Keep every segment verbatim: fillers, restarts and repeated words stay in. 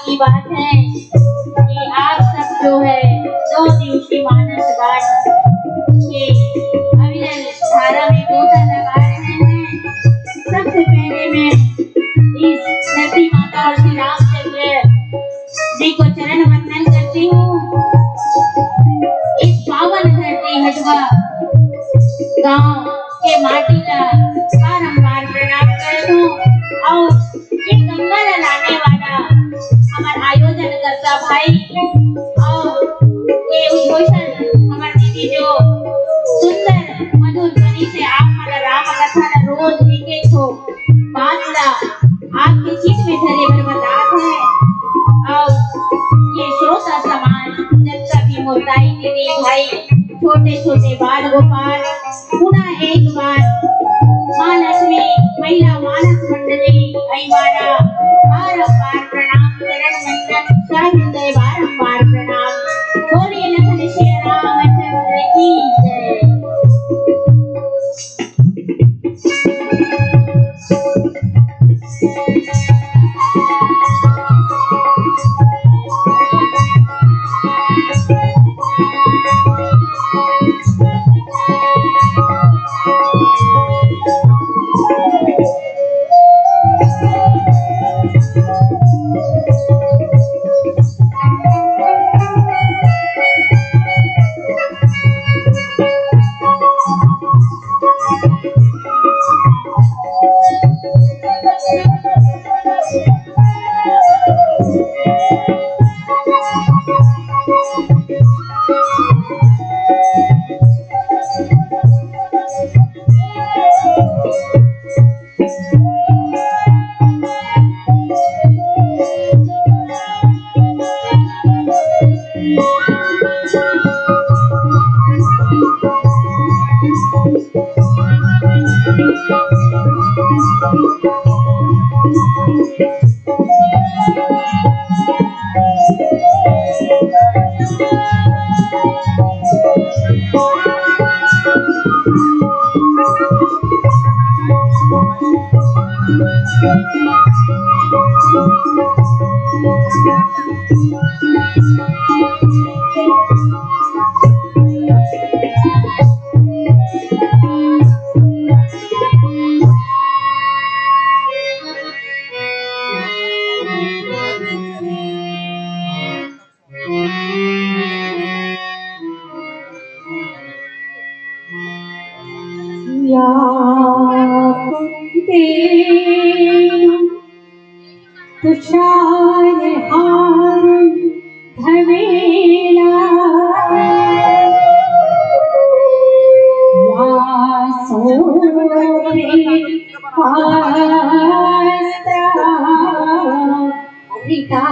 की बात है कि आप सब जो है दो दिवसीय मानस घाट के अविरल धारा में गोता लगा रहे हैं। सबसे पहले मैं इस धरती माता और श्री रामचंद्र जी को चरण वंदन करती हूँ। इस पावन धरती हथुआ गांव के माटी ला बारंबार प्रणाम करत हूँ और ये गंगा ला लाने वाला हमर आयोजन करता भाई और ये उद्घोषण हमर दीदी जो सुंदर मधुर ध्वनि से आप मन राम कथा ला रोज एक एक ठो बात ला आपके चित में धरे बर बतात है। और ये श्रोता समाज जब सभी मोर दाई दीदी भाई छोटे छोटे बाल गोपाल पुनः एक बार माँ लक्ष्मी महिला मानस मंडली अइवारा बारंबार प्रणाम चरण वंदन सहृदय बारंबार प्रणाम। बोलिए लखन श्री रामचंद्र की जय। या कुंती तुषारहारं धवेला या शोभिता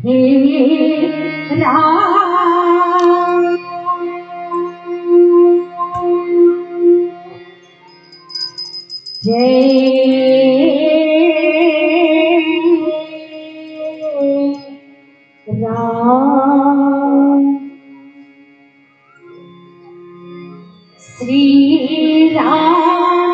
हे राम, जय राम। श्री रामचंद्र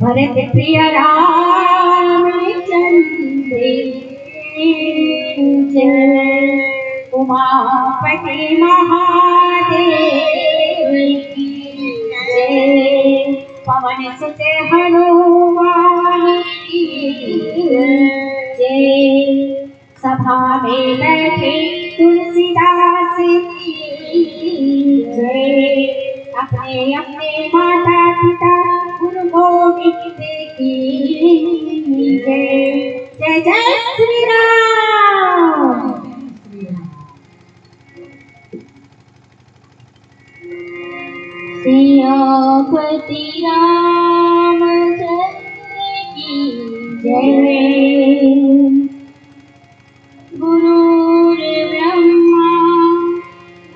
भरत प्रिय रामचंद्र की जय, उमापति महादेव की जय, पवन सुत हनुमान की जय। सभा में बैठे तुलसीदास की जय। अपने अपने माता पिता गुरु गोविंद की जय। जय जय श्री राम। सियापति रामचंद्र की जय। गुरुर्ब्रह्मा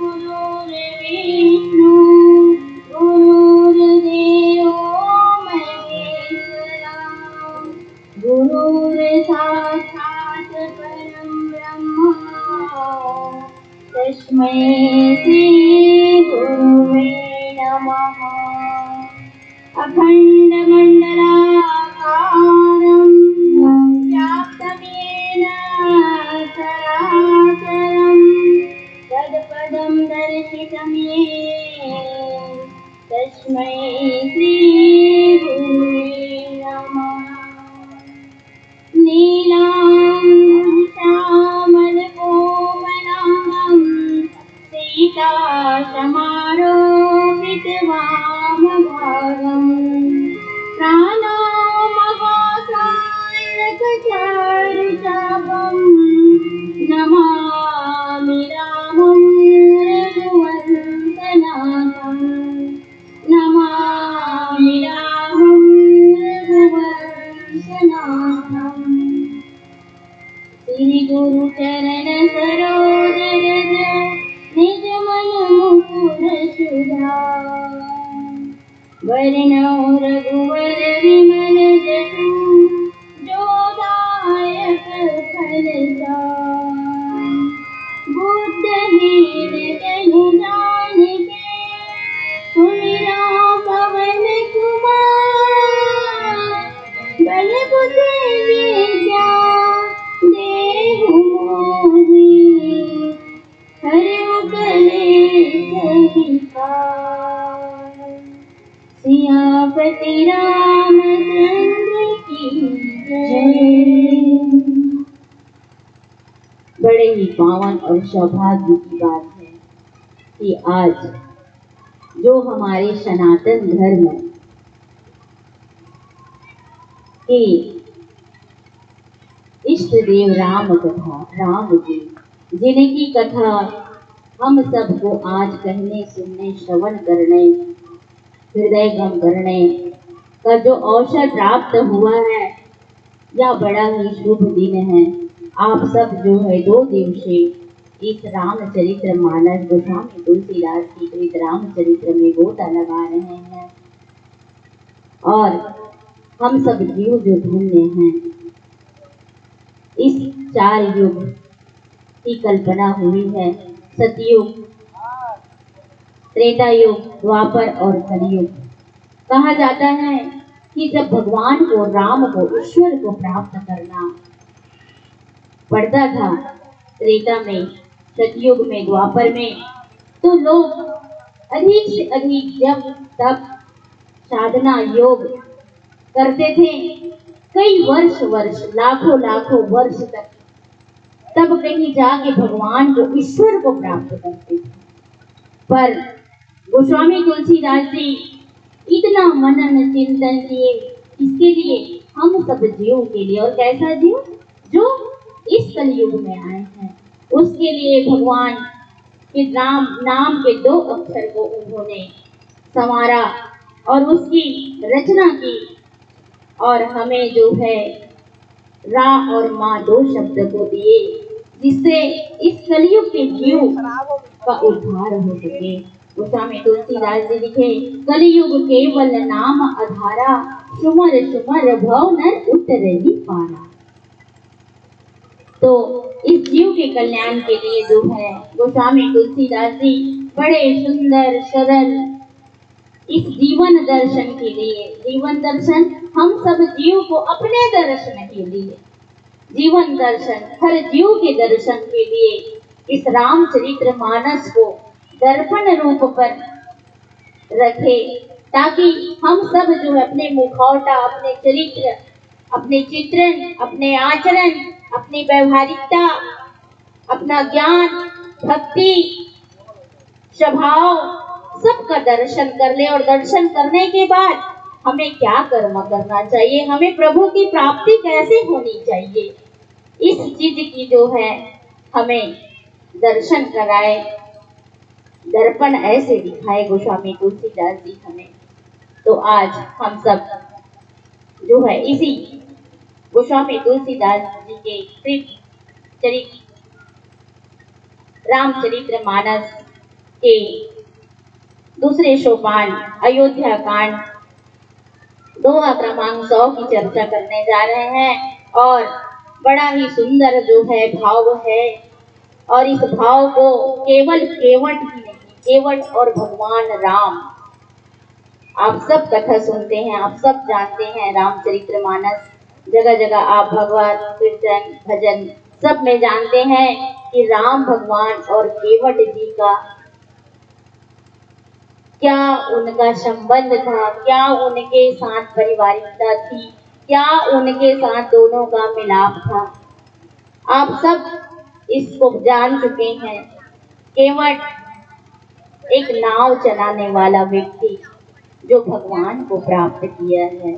गुरुर्विष्णु गुरुर्देवो महेश्वरा। गुरुर्साक्षात् परं ब्रह्म तस्मै श्री गुरुवे नमः। अखंडमंडलाकारं व्याप्तं येन चराचरं तत्पदं दर्शितं येन तस्मै श्री गुरुवे नमः। नीलं श्यामलकोमलांगं सीतासमारोपितवामभागम्। क्रान्तोपहासायकचारुचापं नमामि रामं रघुवंशनाथम्। नमामि रामं रघुवंशनाथम्। श्री गुरु चरण सरोज रज निज मन मुकुर सुधार। वरणौ रघुवर विमल जसु जो दायक फल सार। बुद्धहीन तनु जानिके सुमिरा पवन कुमार। बल बुद्धि विद्या देहु मोहि हरउ कलेस विकार। सियापति रामचंद्र की जय। बड़े ही पावन और सौभाग्य की बात है कि आज जो हमारे सनातन धर्म के इष्ट देव राम कथा, राम जी, जिनकी कथा हम सबको आज कहने, सुनने, श्रवण करने, हृदयंगम करने का जो अवसर प्राप्त हुआ है, यह बड़ा ही शुभ दिन है। आप सब जो है दो दिवसीय इस रामचरित्र मानस, गोस्वामी तुलसीदास की कृत रामचरित्र में गोता लगा रहे हैं और हम सब जीव जो धन्य हैं। इस चार युग की कल्पना हुई है, सतयुग, त्रेता युग, द्वापर और कलयुग। कहा जाता है कि जब भगवान को, राम को, ईश्वर को प्राप्त करना पड़ता था त्रेता में, सतयुग में, द्वापर में, तो लोग अधिक से अधिक जप, तप, साधना, योग करते थे, कई वर्ष वर्ष, लाखों लाखों वर्ष तक, तब कहीं जाके भगवान को, ईश्वर को प्राप्त करते थे। पर गोस्वामी तुलसीदास जी इतना मनन चिंतन किए, इसके लिए, हम सब जीवों के लिए। और कैसा जीव? जो इस कलयुग में आए हैं, उसके लिए भगवान के नाम, नाम के दो अक्षर को उन्होंने संवारा और उसकी रचना की। और हमें जो है रा और माँ दो शब्द को दिए, जिससे इस कलयुग के जीव का उद्धार हो सके। गोस्वामी तुलसीदास जी लिखे, कलयुग केवल नाम आधारा, सुमर सुमर भव नर उतरहि पारा। तो इस जीव के कल्याण के लिए जो है गोस्वामी तुलसीदास जी बड़े सुंदर सरल इस जीवन दर्शन के लिए, जीवन दर्शन हम सब जीव को अपने दर्शन के लिए, जीवन दर्शन हर जीव के दर्शन के लिए इस रामचरित्र मानस को दर्पण रूप पर रखे, ताकि हम सब जो है अपने मुखौटा, अपने चरित्र, अपने चित्रण, अपने आचरण, अपनी व्यवहारिकता, अपना ज्ञान, भक्ति, स्वभाव, सबका दर्शन कर ले और दर्शन करने के बाद हमें क्या कर्म करना चाहिए, हमें प्रभु की प्राप्ति कैसे होनी चाहिए, इस चीज की जो है हमें दर्शन कराए। दर्पण ऐसे दिखाए गोस्वामी तुलसीदास जी हमें। तो आज हम सब जो है इसी गोस्वामी तुलसीदास जी के कृत चरित रामचरित्र मानस के दूसरे सोपान अयोध्या कांड दोहा क्रमांक सौ की चर्चा करने जा रहे हैं। और बड़ा ही सुंदर जो है भाव है, और इस भाव को केवल केवट ही नहीं, केवट और भगवान राम, आप सब कथा सुनते हैं, आप सब जानते हैं रामचरित्र मानस, जगह जगह आप भगवत कीर्तन भजन सब में जानते हैं कि राम भगवान और केवट जी का क्या उनका संबंध था, क्या उनके साथ पारिवारिकता थी, क्या उनके साथ दोनों का मिलाप था। आप सब इसको जान चुके हैं। केवट एक नाव चलाने वाला व्यक्ति जो भगवान को प्राप्त किया है।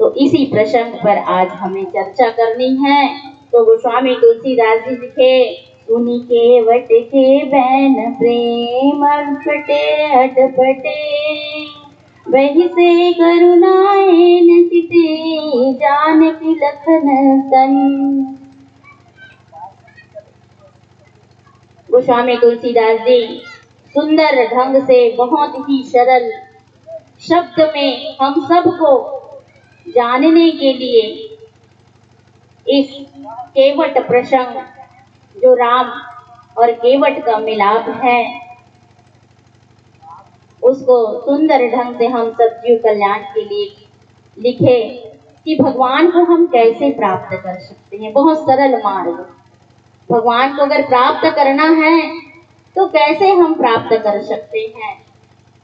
तो इसी प्रसंग पर आज हमें चर्चा करनी है। तो गोस्वामी तुलसीदास जी लिखे, सुनि केवट के बैन प्रेम अटपटे अटपटे, वही से करुणाएन चिते जानकी लखन तन। गोस्वामी तुलसीदास जी सुंदर ढंग से बहुत ही सरल शब्द में हम सबको जानने के लिए इस केवट प्रसंग, जो राम और केवट का मिलाप है, उसको सुंदर ढंग से हम सब जीव कल्याण के लिए लिखे कि भगवान को हम कैसे प्राप्त कर सकते हैं। बहुत सरल मार्ग। भगवान को अगर प्राप्त करना है तो कैसे हम प्राप्त कर सकते हैं,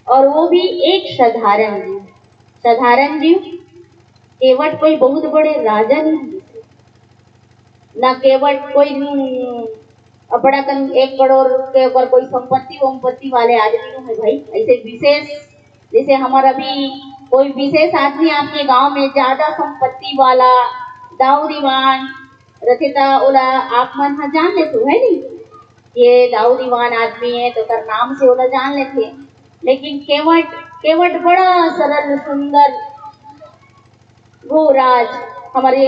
और वो भी एक साधारण जीव। साधारण जीव, केवट कोई बहुत बड़े राजा नहीं है, ना केवट कोई, हम्म, बड़ा कन एक करोड़ के ऊपर कोई संपत्ति वंपत्ति वाले आदमी नहीं है भाई। ऐसे विशेष, जैसे हमारा भी कोई विशेष आदमी आपके गांव में ज्यादा संपत्ति वाला दाऊ दीवान रथे त ओला आप मन ह जान लेथो, है नी? ये दाऊ दीवान आदमी है तो ओकर नाम से ओला जान लेथे। लेकिन केवट, केवट बड़ा सरल सुंदर वो राज, हमारे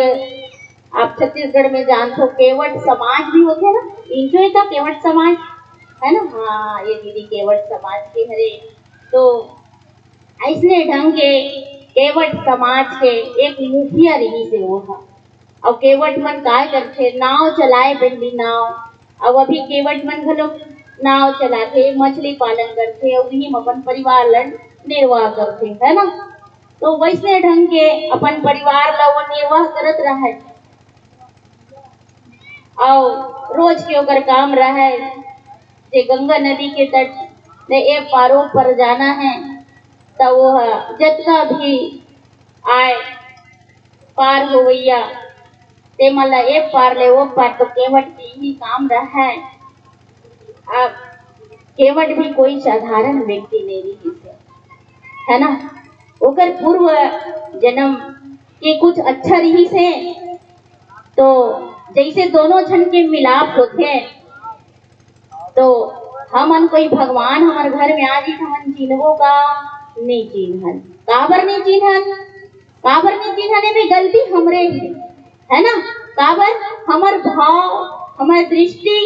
आप छत्तीसगढ़ में जानथो केवट समाज भी होथे ना, इंजोय का केवट समाज है ना। हाँ, ये दीदी केवट समाज के हरे। तो ऐसने ढंग के केवट समाज के एक मुखिया रहिस हे वो ह। अउ केवट मन काय करथे, नाव चलाए बेंदी नाव। अउ अभी केवट मन घलो नाव चलाथे, मछली पालन करथे अउ इही म अपन परिवार ल निर्वाह करथे, है ना। तो वैसने ढंग के अपन परिवार ल वो निर्वाह करत रहय। अउ रोज के ओकर काम रहय जे गंगा नदी के तट ले ए पारो पर जाना है, त वो ह जतना भी आय पार होवइया, ते मन ल ए पार ले ओ पार तो केवट के ही काम रहय। अब केवट भी कोई साधारण व्यक्ति नहीं रहिस हे, है ना। ओकर पूर्व जन्म के कुछ अच्छा रहिस हे, तो जैसे दोनों झन के मिलाप होथे, तो हमन कोई भगवान हमर घर में आ जाही, हमन चिन्हबो का? नहीं चिन्हन। काबर नहीं चिन्हन? काबर नहीं चिन्हन? एमे गलती हमरे हे, है ना? काबर? हमर भाव, हमर दृष्टि,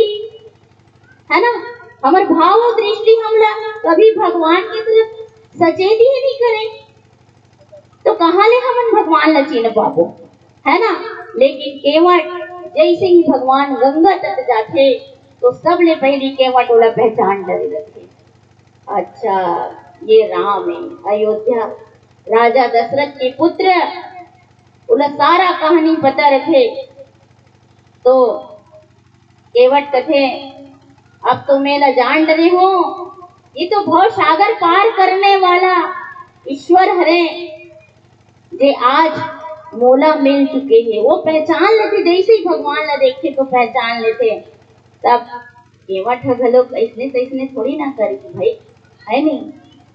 है ना, हमर भाव अउ दृष्टि हमला कभी भगवान के तरफ सचेत ही नहीं करे, तो कहाँ ले हमन भगवान ला चिन्ह पाबो, है ना। लेकिन केवट जैसे ही भगवान गंगा तट जाथे, तो सबले पहली केवट ओला पहचान डरे रथे। अच्छा, ये राम है, अयोध्या राजा दशरथ के पुत्र, ओला सारा कहानी पता रथे। तो केवट कथे, अब तो मैं ला जान डरे हूँ, ये तो भव सागर पार करने वाला ईश्वर हरे, जे आज मोला मिल चुके हे। वो पहचान लेथे, जैसे ही भगवान ला देखथे तो पहचान लेथे। तब केवट ह घलो अइसने तइसने थोड़ी ना करही भाई, है नहीं?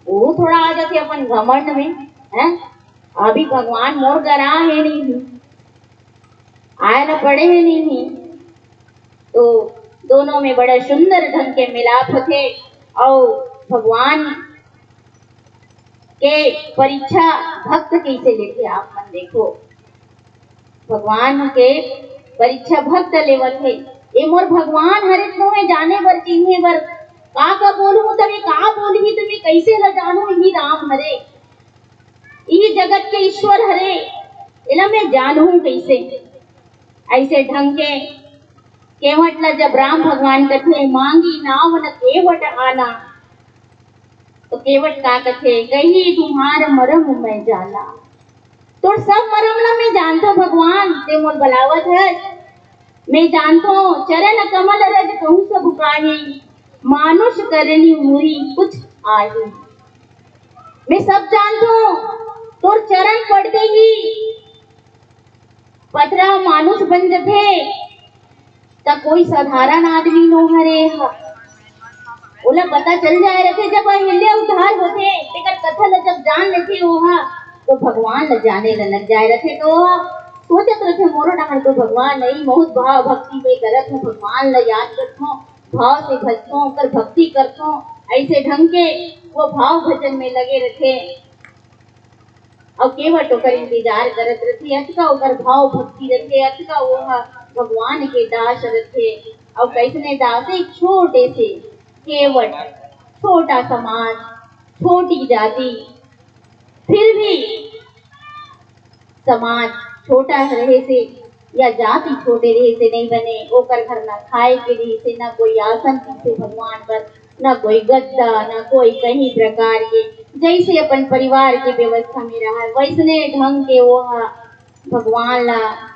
वो थोड़ा आ जाथे अपन घमंड में, है? अभी भगवान मोर करा हे नहीं, आए ला पड़े हे नहीं, तो दोनों में बड़ा सुंदर ढंग के मिलाप होथे। अउ भगवान के परीक्षा भक्त कइसे लेथे, आप मन देखो, भगवान के परीक्षा भक्त लेवत हे। ए मोर भगवान हरे, तुम्हें जाने बर, चिन्हे बर, का का बोलहूं तभी का बोलही, तुम्हें कैसे ल जानू ही राम हरे, इही जगत के ईश्वर हरे, एला मैं जानहूं कइसे? ऐसे ढंग के केवट ला जब राम भगवान कथे, "मांगी नाव न केवट आना", तो केवट का कथे, "कही तुम्हार मरम मैं जाना।" तोर सब मरम ला मैं जानथों भगवान, ते मोर बलावत है। मैं जानथों चरण कमल रज कहूं सब काही, मानुष करनी मुरी कुछ आही। मैं सब जानथों, तोर चरण पड़ते ही पथरा मानुष बन जथे, त कोई साधारण आदमी नो हरे ह। ओला पता चल जाए रथे, जब अहिल्या उद्धार होथे, तेकर कथा ल जब जान लेथे ओहा, तो भगवान ल जाने ल लग जाए रथे। तो ओहा सोचत रथे, "मोरो डहर तो भगवान नहीं, बहुत भाव भक्ति में करत हूँ, भगवान ल याद करत हूँ, भाव से भजत हूँ, ओकर भक्ति करत हूँ।" ऐसे ढंग के वो भाव भजन में लगे रथे। अउ केवट ओकर इंतजार करत रथे, अतका ओकर भाव भक्ति रथे, अतका वो ह भगवान के दास रथे। अउ कैसने दास? एक छोटे से केवट, छोटा समाज, छोटी जाति, फिर भी समाज छोटा रहे से या जाति छोटे रहे से नहीं बने, ओकर घर ना खाए के रहे से, ना कोई आसन से भगवान बर, ना कोई गद्दा, ना कोई कहीं प्रकार के, जैसे अपन परिवार के व्यवस्था में रहा, वैसने ढंग के वो ह भगवान ला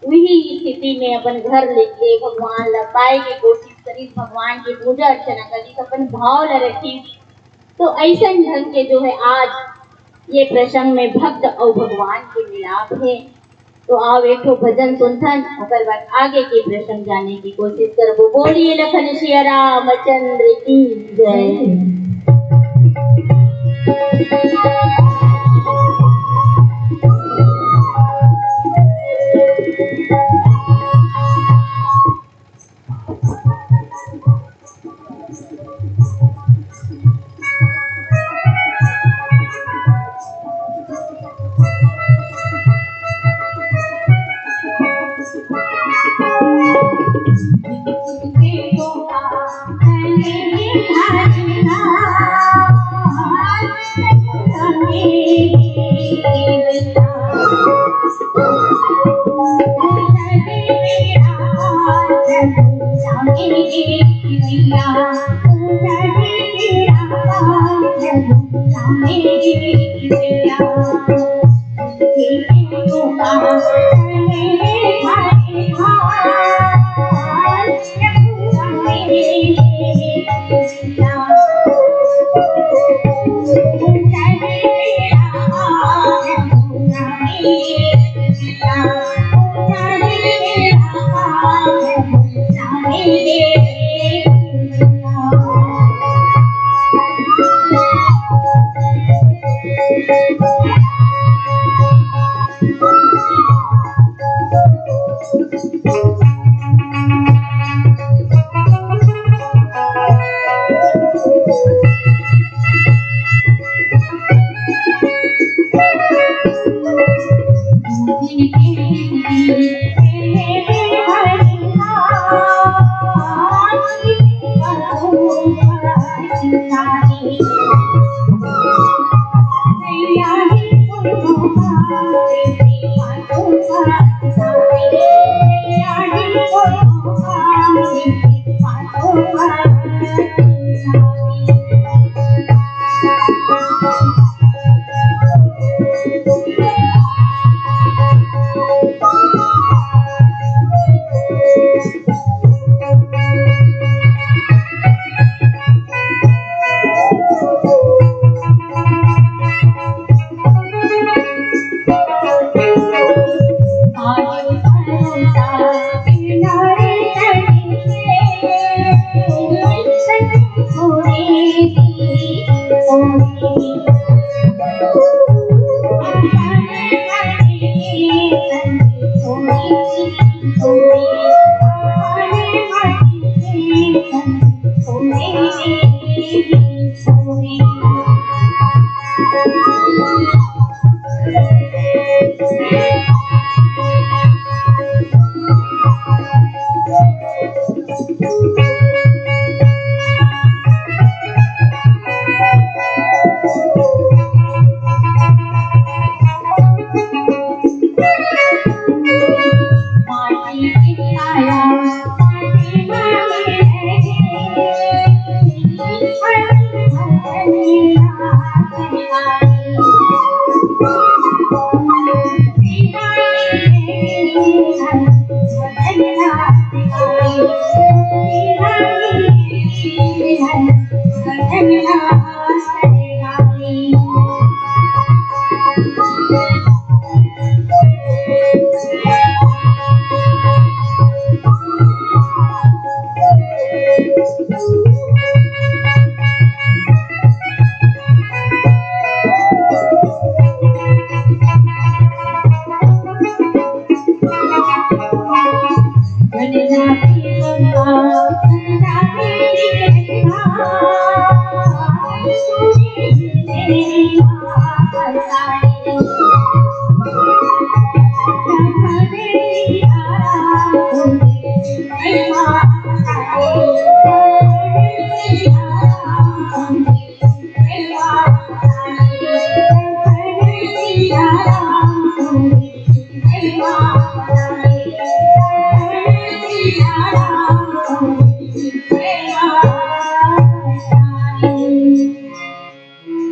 उही स्थिति में अपन घर लेके भगवान ला पाए के कोशिश करिस, भगवान की पूजा अर्चना करिस, अपन भाव ला रखिस। तो ऐसन ढंग के जो है आज ये प्रसंग में भक्त अउ भगवान के मिलाप है। तो आओ एक ठो भजन सुनथन, ओकर बाद आगे के प्रसंग जाने की कोशिश करबो। बोलिए लखन सिया रामचंद्र की जय।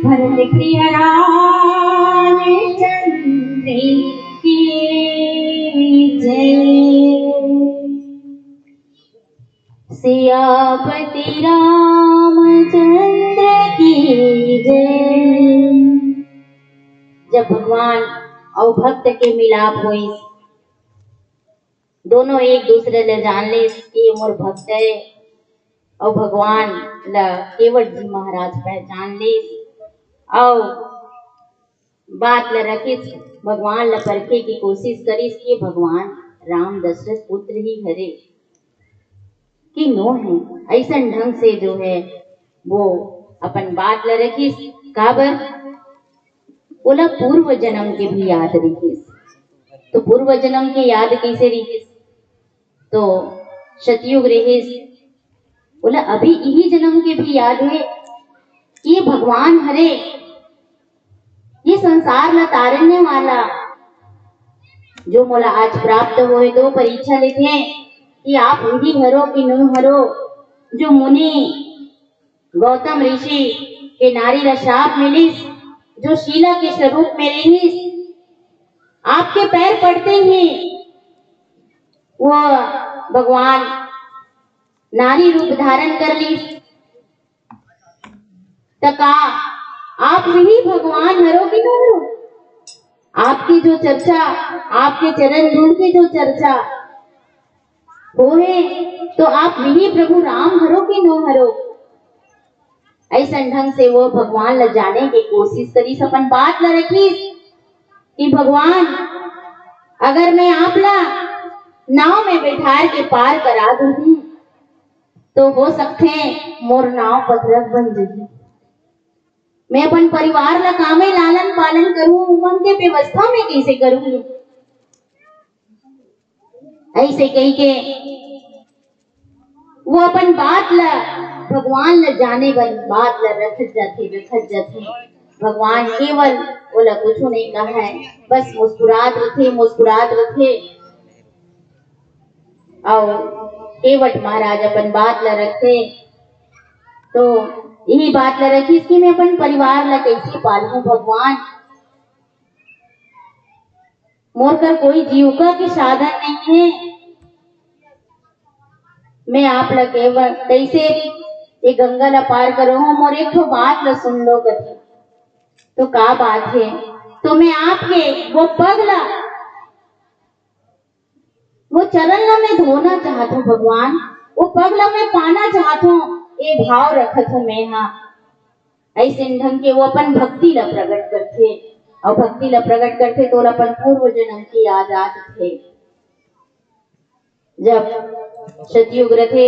भरत प्रिय रामचंद्र की जय। सियापति रामचंद्र की जय। जब भगवान अउ भक्त के मिलाप होइस, दोनों एक दूसरे ले जान लेस कि ये मोर भक्त है, अउ भगवान ला केवट जी महाराज पहचान लेस, अउ बात ला रखिस, भगवान ला परखे की कोशिश करिस कि भगवान राम दशरथ पुत्र ही हरे कि नो है। ऐसन ढंग से जो है वो अपन बात ला रखिस। काबर? ओला पूर्व जन्म के भी याद रहिस। तो पूर्व जन्म के याद कैसे रहिस? तो सतयुग रहिस, ओला अभी इही जन्म के भी याद है कि भगवान हरे, ये संसार ला तारने वाला, जो मोला आज प्राप्त होए, तो परीक्षा लेथे कि आप उही हरो कि नो हरो, जो मुनि गौतम ऋषि के नारी ला शाप मिलिस, जो शीला के स्वरूप में रहिस, आपके पैर पड़ते ही वो भगवान नारी रूप धारण कर लिस। त का आप वही भगवान हरो कि नो हरो? आपकी जो चर्चा, आपके चरण धूल की जो चर्चा होहे, तो आप वही प्रभु राम हरो कि नो हरो? ऐसन ढंग से वो भगवान ला जाने के कोशिश करिस, अपन बात ला रखिस कि भगवान, अगर मैं आप ला नाव में बैठार के पार करा दूं, तो हो सकथे मोर नाव पथरक बन जही। मैं अपन परिवार ला कामे लालन पालन करूं, उमन के व्यवस्था में कैसे करूं? ऐसे कह के वो अपन बात ला, भगवान ला जाने बर बात ला रखत जाथे, रखत जाथे। भगवान केवल ओला कुछु नहीं कहे, बस मुस्कुरात रथे, मुस्कुरात रथे। अउ केवट महाराज अपन बात ला रखथे, तो यही बात ला रखिस कि मैं अपन परिवार ला कैसे पालूं भगवान, मोर कर कोई जीविका के साधन नहीं है। मैं आप ला केवल कैसे ये गंगा ला पार करो हूँ, मोर एक ठो बात ला सुन लो कथे। तो का बात है? तो मैं आपके वो पग ला, वो चरण ला मैं धोना चाहत हूँ भगवान, वो पग ला मैं पाना चाहत हूँ, ये भाव रखत हूँ मैं हा। ऐसे ढंग के वो अपन भक्ति ला प्रकट करथे, अउ भक्ति ला प्रकट करथे तो ओला अपन पूर्व जन्म की याद आत थे। जब सतयुग रथे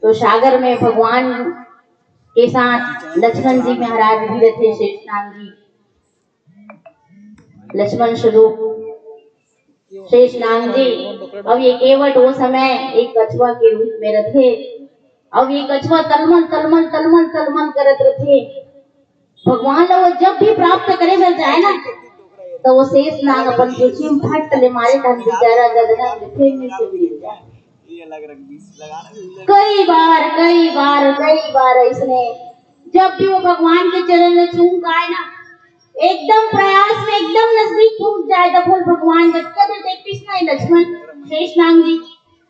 तो सागर में भगवान के साथ लक्ष्मण जी महाराज भी रथे, शेषनाग जी, लक्ष्मण स्वरूप शेषनाग जी। अब ये केवट वो समय एक कछुआ के रूप में रथे, अब ये कछुआ तलमल तलमल तलमल तलमल करत रथे। भगवान ला वो जब भी प्राप्त करे बर जाए ना, तो वो शेषनाग अपन चोंच में फट ले मारे, तहन बेचारा गदना फेर नीचे गिर जाए। कई बार, कई बार, कई बार ऐसने जब भी वो भगवान के चरण में चूम के आए ना, एकदम प्रयास में एकदम नजदीक पहुंच जाए, तो बोल भगवान जब कदे देखतीस ना लक्ष्मण, शेषनाग जी,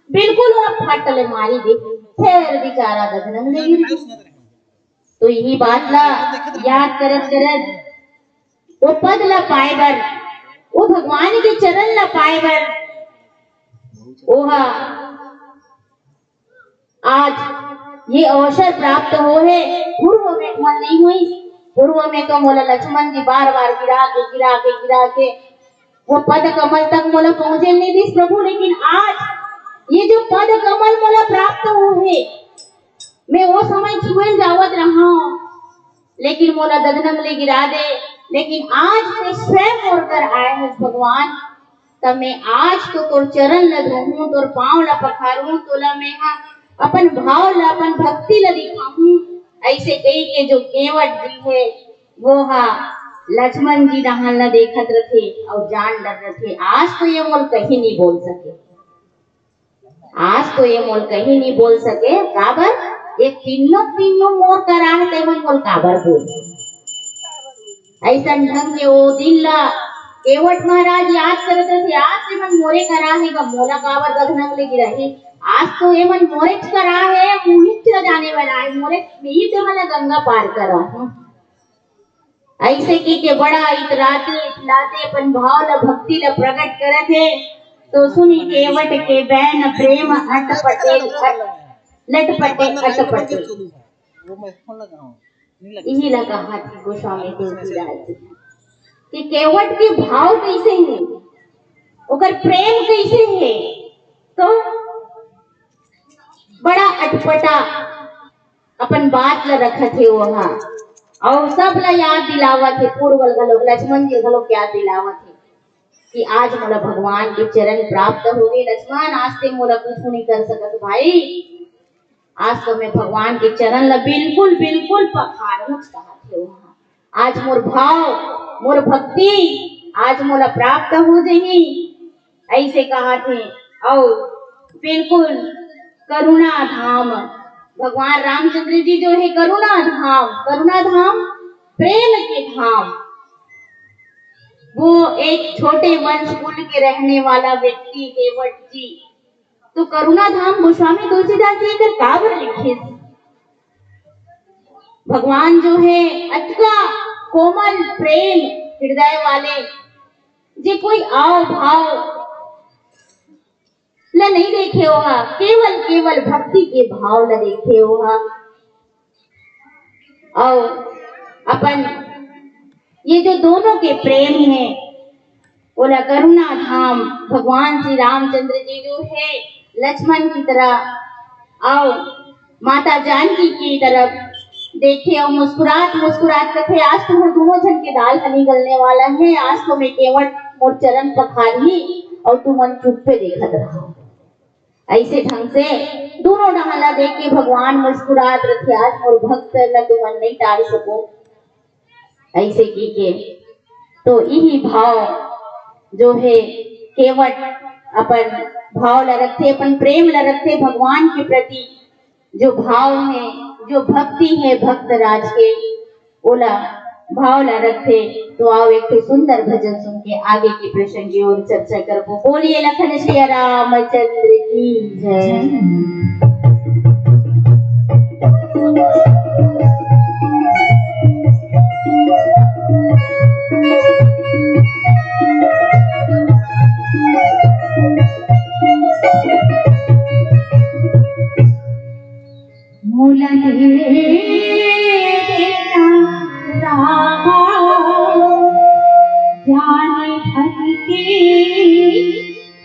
बिल्कुल वो फट ले मारी दे, फेर बेचारा गदना में गिर जाए। तो यही बात ला याद करत करत वो पद ला पाए बर, वो भगवान के चरण ला पाए बर, ओहा आज ये अवसर प्राप्त हो हे। पूर्व में मन नहीं हुई, पूर्व में तो मोला लक्ष्मण जी बार बार गिरा के गिरा के गिरा के वो पद कमल तक मोला पहुंचे नहीं दिस प्रभु, लेकिन आज ये जो पद कमल मोला प्राप्त हो हे, मैं वो समय छुए जावत रहा हूँ, लेकिन मोला ददनम ले गिरा दे, लेकिन आज ते स्वयं मोर कर आए हस भगवान, तब मैं आज तो तोर चरण ल धोहूं, तोर पांव ल पखारूं, तोला मैं हा अपन भाव ल, अपन भक्ति ल दिखाहूं। ऐसे कही के जो केवट जी हे, वो हा लक्ष्मण जी डहान ल देखत रथे अउ जान डर रथे। आज तो ये मोल कहीं नहीं बोल सके। आज तो ये मोल कहीं नहीं बोल सके, काबर? ये तीनों, तीनों मोर करा हे, ते मन मोल काबर बोल? ऐसन ढंग के वो दिन ला केवट महाराज याद करत रहे, आज ते मन मोरे करा हे, गा मोला काबर गगनंग ले गिराही? आज तो ये मन मोरे करा हे, मोहित ला जाने वाला हे, मोरे ही ते मन ला गंगा पार करा हे। ऐसे की के बड़ा इतराते इतलाते अपन भाव ला, भक्ति ला प्रकट करत हे। तो सुनी केवट के बैन प्रेम अटपटे अट-, लटपटे अटपटे। इही ला कहा थे गोस्वामी तुलसीदास जी कि केवट के भाव कैसे हे, ओकर प्रेम कैसे हे, तो बड़ा अटपटा अपन बात ल रखत हे ओहा, अउ सब ल याद दिलावत हे, पूर्व ल घलोक, लक्ष्मण जी घलोक याद दिलावत हे कि आज मोला भगवान के चरण प्राप्त हो गए लक्ष्मण, आज ते मोला कुछ नहीं कर सकत भाई। आज तो मैं भगवान के चरण ल बिल्कुल, बिल्कुल पखारूंच कहत हे ओहा। आज मोर भाव, मोर भक्ति, आज मोला प्राप्त हो जही, ऐसे कहत हे। अउ बिल्कुल करुणा धाम, भगवान रामचंद्र जी जो हे करुणा धाम, करुणा धाम, प्रेम के धाम। वो एक छोटे वंश कुल के रहने वाला व्यक्ति केवट जी, तो करुणा धाम गोस्वामी तुलसीदास जी एकर काबर लिखिस? भगवान जो हे अतका कोमल प्रेम हृदय वाले, जे कोई आव भाव ल नहीं देखे ओहा, केवल, केवल भक्ति के भाव ल देखे ओहा। अउ अपन ये जो दोनों के प्रेम हे, ओला करुणा धाम भगवान श्री रामचंद्र जी जो हे लक्ष्मण की तरह, अउ माता जानकी की तरफ देखे अउ मुस्कुरात मुस्कुरात कथे, आज तुम्हर दोनों झन के दाल ह नहीं गलने वाला हे, आज तो मैं केवट मोर चरण पखारही अउ तुमन चुप्पे देखत रहा। ऐसे ढंग से दोनों डहान ला देख के भगवान मुस्कुरात रथे, आज मोर भक्त ला तुमन नहीं टाल सको। ऐसे की के तो इही भाव जो हे केवट अपन भाव ला रखथे, अपन प्रेम ला रखथे भगवान के प्रति। जो भाव हे, जो भक्ति हे भक्तराज के, ओला भाव ला रखथे। तो आओ एक ठो सुंदर भजन सुन के आगे के प्रसंग की ओर चर्चा करबो। बोलिए लखन सिया रामचंद्र की जय। मोला दे देना रामा, ज्ञान भक्ति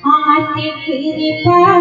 हाथ कृपा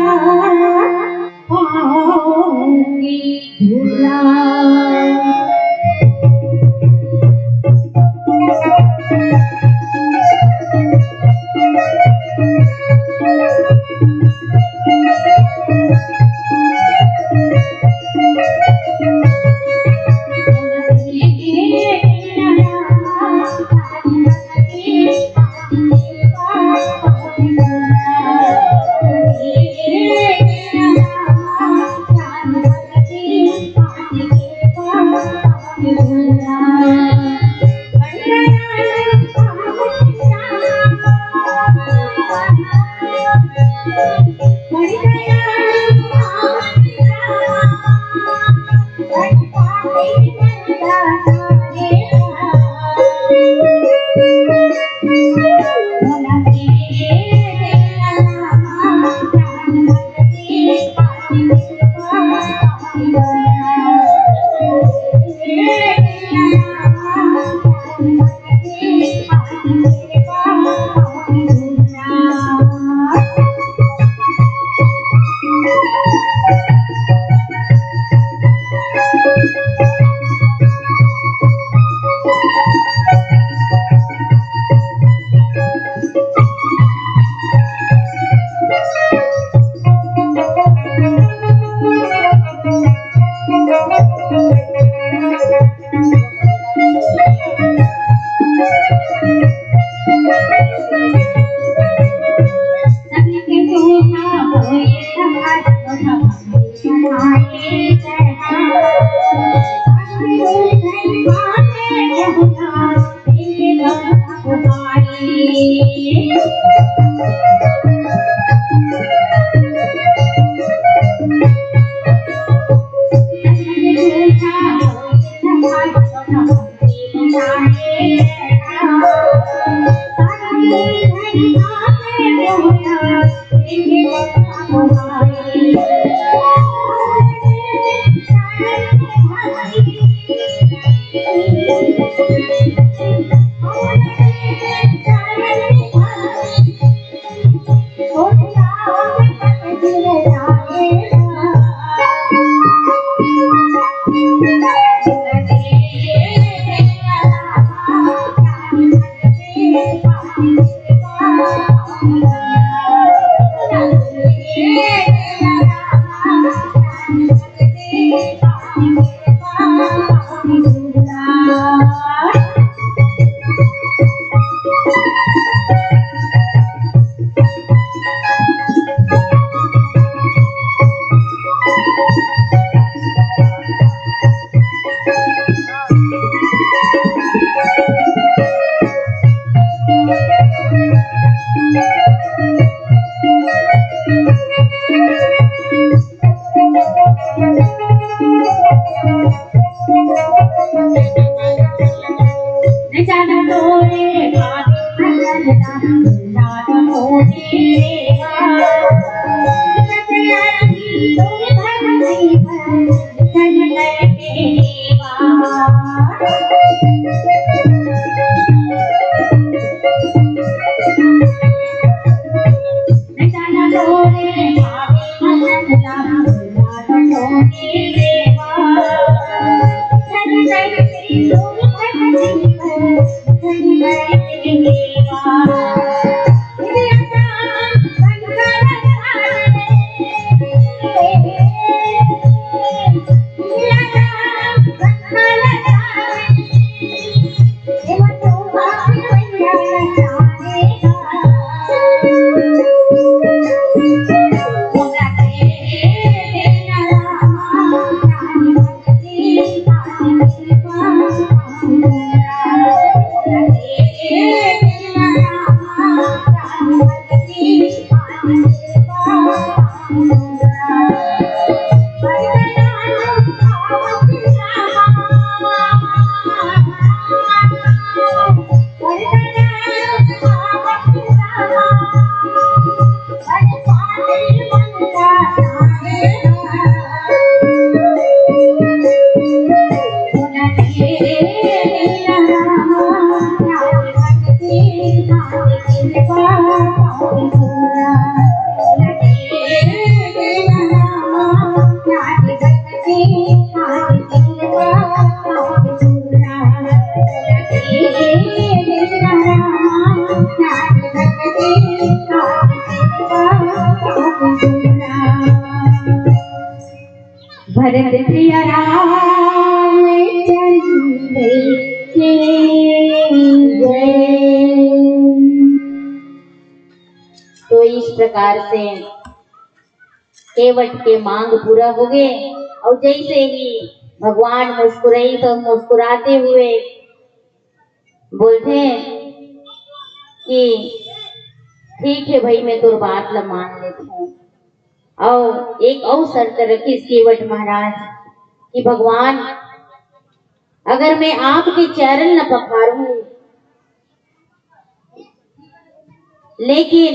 सिया रामचंद्र की जय। तो इस प्रकार से केवट के मांग पूरा हो गए। और जैसे ही भगवान मुस्कुराई तो मुस्कुराते हुए बोलते हैं कि ठीक है भाई, मैं तोर बात ला मान लेता हूँ। और एक और शर्त रखिस केवट महाराज कि भगवान, अगर मैं आपके चरण न पखारूं, लेकिन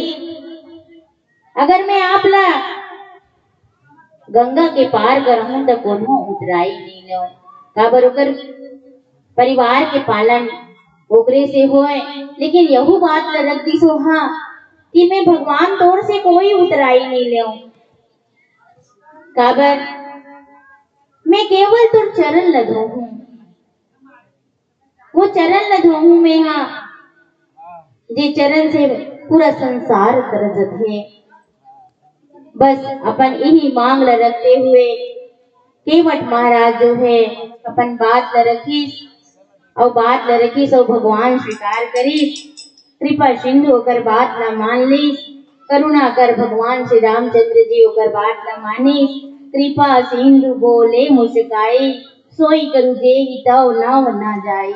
अगर मैं आप ला गंगा के पार करहूं त कोनो उतराई नहीं लो, काबर ओकर परिवार के पालन ओकरे से होय। लेकिन यहू बात ल रख दिस ओहा कि मैं भगवान तोर से कोई उतराई नहीं लेव, काबर मैं केवल तोर चरण ल धोहूं। वो चरण ल धोहूं मैं हा, जे चरण से पूरा संसार तरसत हे। बस अपन इही मांग ल रखते हुए केवट महाराज जो है अपन बात ल रखिस, और बात ल रखिस और भगवान स्वीकार करिस। कृपा सिंधु ओकर बात ल मान लिस। करुणा कर भगवान श्री रामचंद्र जी ओकर बात ल मानिस। कृपा सिंधु बोले मुस्काई, सोई करु जेहि तव नव न जाई।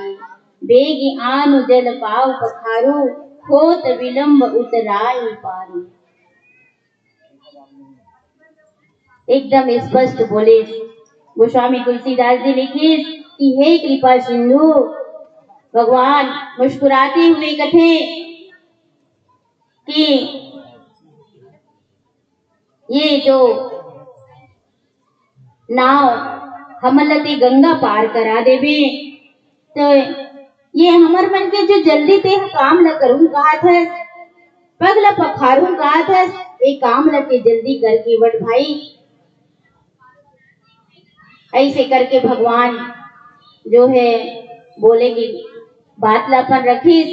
बेग आनु जल पाव पखारू, होत विलंब उतराई पारू। एकदम स्पष्ट बोले गोस्वामी तुलसीदास जी लिखिस कि हे कृपा सिंधु, भगवान मुस्कुराते हुए कथे कि ये जो नाव हमन ल ते गंगा पार करा देबे, तो ये हमर मन के जो जल्दी ते ह काम ल करूं काहत हस, पग ल पखारूं काहत हस, ये काम ल ते जल्दी करके बट भाई। ऐसे करके भगवान जो है बोले कि बात ला अपन रखिस,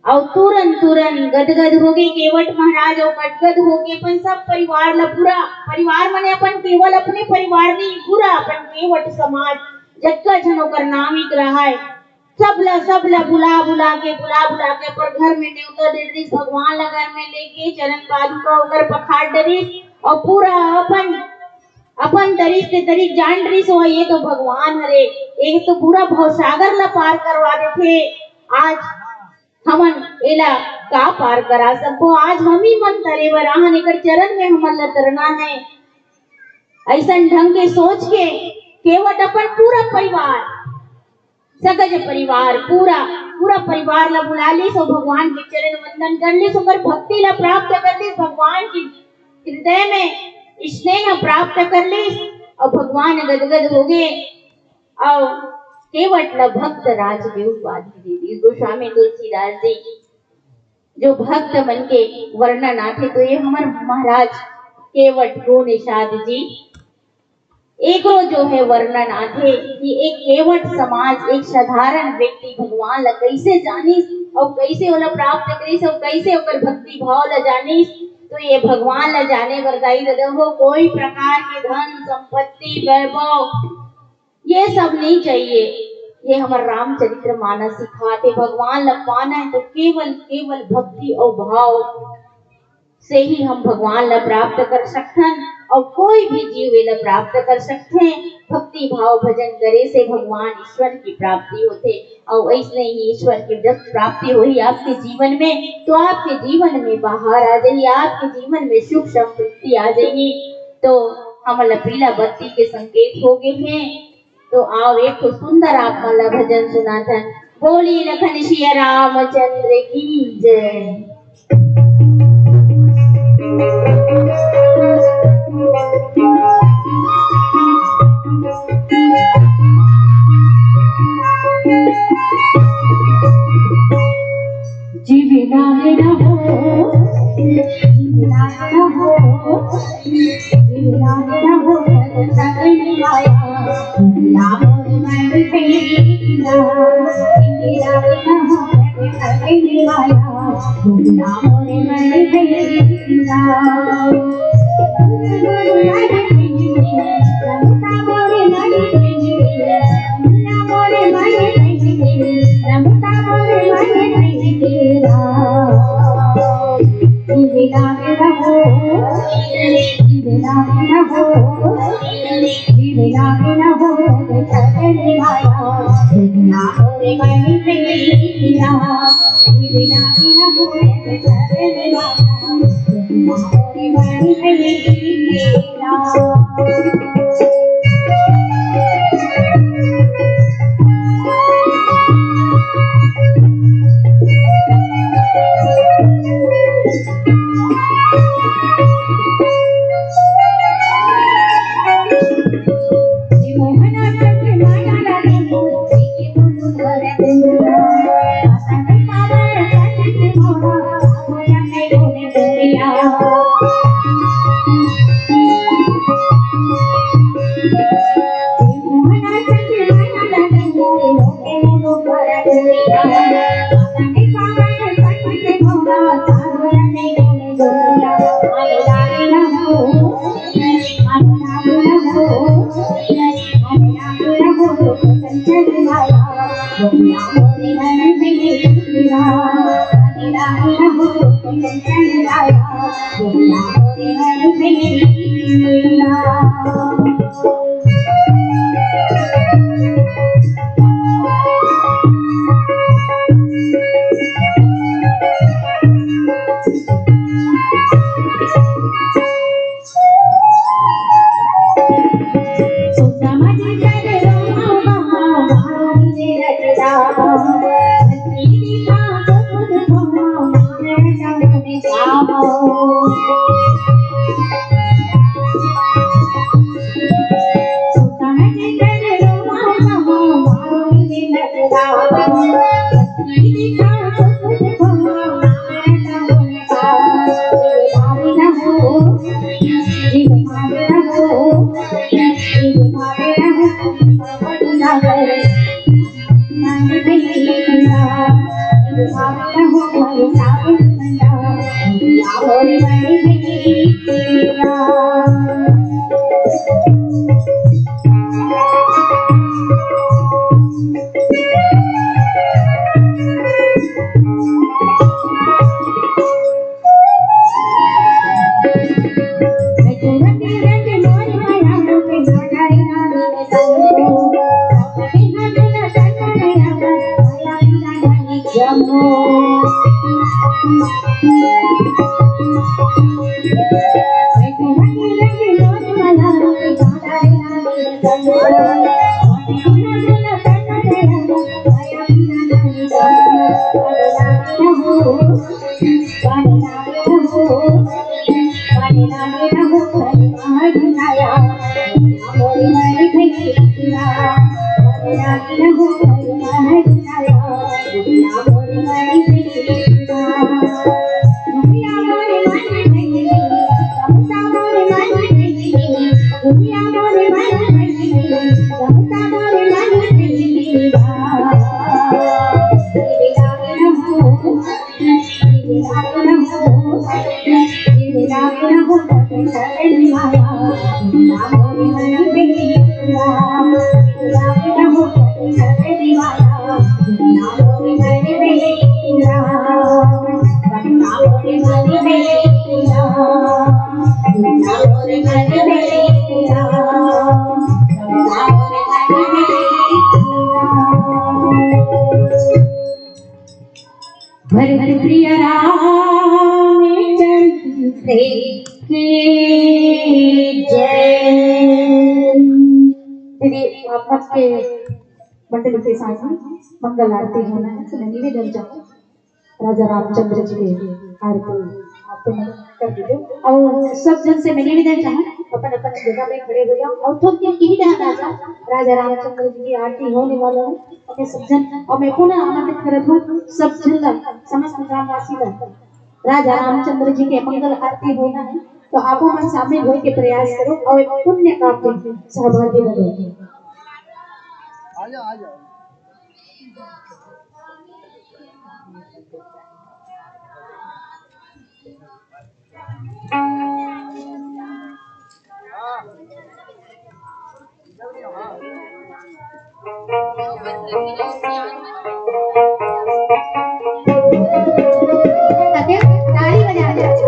अउ तुरंत तुरंत गदगद होगे केवट महाराज, अउ गदगद होगे अपन सब परिवार ला, पूरा परिवार मने अपन केवल अपने परिवार नहीं, पूरा अपन केवट समाज, जतका झन ओकर नाविक रहाय, सब ला, सब ला बुला बुला के, बुला बुला के अपन घर में नेवता दे रिस, भगवान ला घर में लेके चरण पादुका ओकर पखार डरिस, अउ पूरा अपन अपन तरीक से तरीक जान रहिस हो, ये तो भगवान हरे, ये तो पूरा भवसागर ला पार करवा देथे। आज हमन एला का पार करा सकबो? आज हम ही मन तरे बर आहन, एकर चरण में हमन ला तरना है। ऐसन ढंग के सोच के केवट अपन पूरा परिवार, सगज परिवार, पूरा, पूरा परिवार ला बुला लिस अउ भगवान के चरण वंदन कर लिस, ओकर भक्ति ला प्राप्त कर लिस, भगवान के हृदय में स्नेह प्राप्त कर लिस अउ भगवान गदगद होगे अउ केवट ला भक्त राज के उपाधि दे दिस। गोस्वामी तुलसीदास जी जो भक्त मन के वर्णन आथे, तो ये हमर महाराज केवट गो निषाद जी एकरो जो है वर्णन आथे कि एक केवट समाज, एक साधारण व्यक्ति भगवान ला कैसे जानिस अउ कैसे ओला प्राप्त करिस अउ कैसे ओकर भक्ति भाव ला जानिस। तो ये भगवान ला जाने बर दाई ददा हो, कोई प्रकार के धन संपत्ति वैभव ये सब नहीं चाहिए। ये हमर रामचरित्र मानस सिखाथे, भगवान ला पाना है तो केवल, केवल भक्ति अउ भाव से ही हम भगवान ला प्राप्त कर सकथन, अउ कोई भी जीव एला प्राप्त कर सकथे। भक्ति भाव भजन करे से भगवान ईश्वर की प्राप्ति होथे, अउ ऐसने ही ईश्वर की जब प्राप्ति होही आपके जीवन में, तो आपके जीवन में बहार आ जाही, आपके जीवन में सुख समृद्धि आ जाही। तो हमन ला पीला बत्ती के संकेत हो गए हैं। तो आओ, एक ठो सुंदर आप मन ला भजन सुनाथन। बोली लखन सिया रामचंद्र की जय। जीवना में रहो, जीवना में रहो। भरत प्रिय रामचंद्र की जय। दीदी, आप मन के मंडली के साथ में मंगल आरती होना है, तो मैं निवेदन चाहूँ, राजा रामचंद्र जी के आरती आप मन कर दीजिए। और सब जन से मैं निवेदन चाहूँ, अपन अपन जगह में खड़े हो जाओ और थोड़ी देर यही ध्यान आ जाओ, राजा रामचंद्र जी की आरती होने वाला है। ओके, सब झन, अउ मैं पुनः आमंत्रित करत हूँ सब झन ला, समस्त ग्रामवासी ला, राजा रामचंद्र जी के मंगल आरती होना है, तो आपो मन शामिल होए के प्रयास करो और एक पुण्य काम में सहभागी बनो। ताली बजा दो।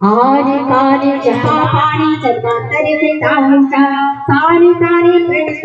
आनि तानि च पापानि जन्मान्तरे कृतानि च। तानि तानि प्रणश्य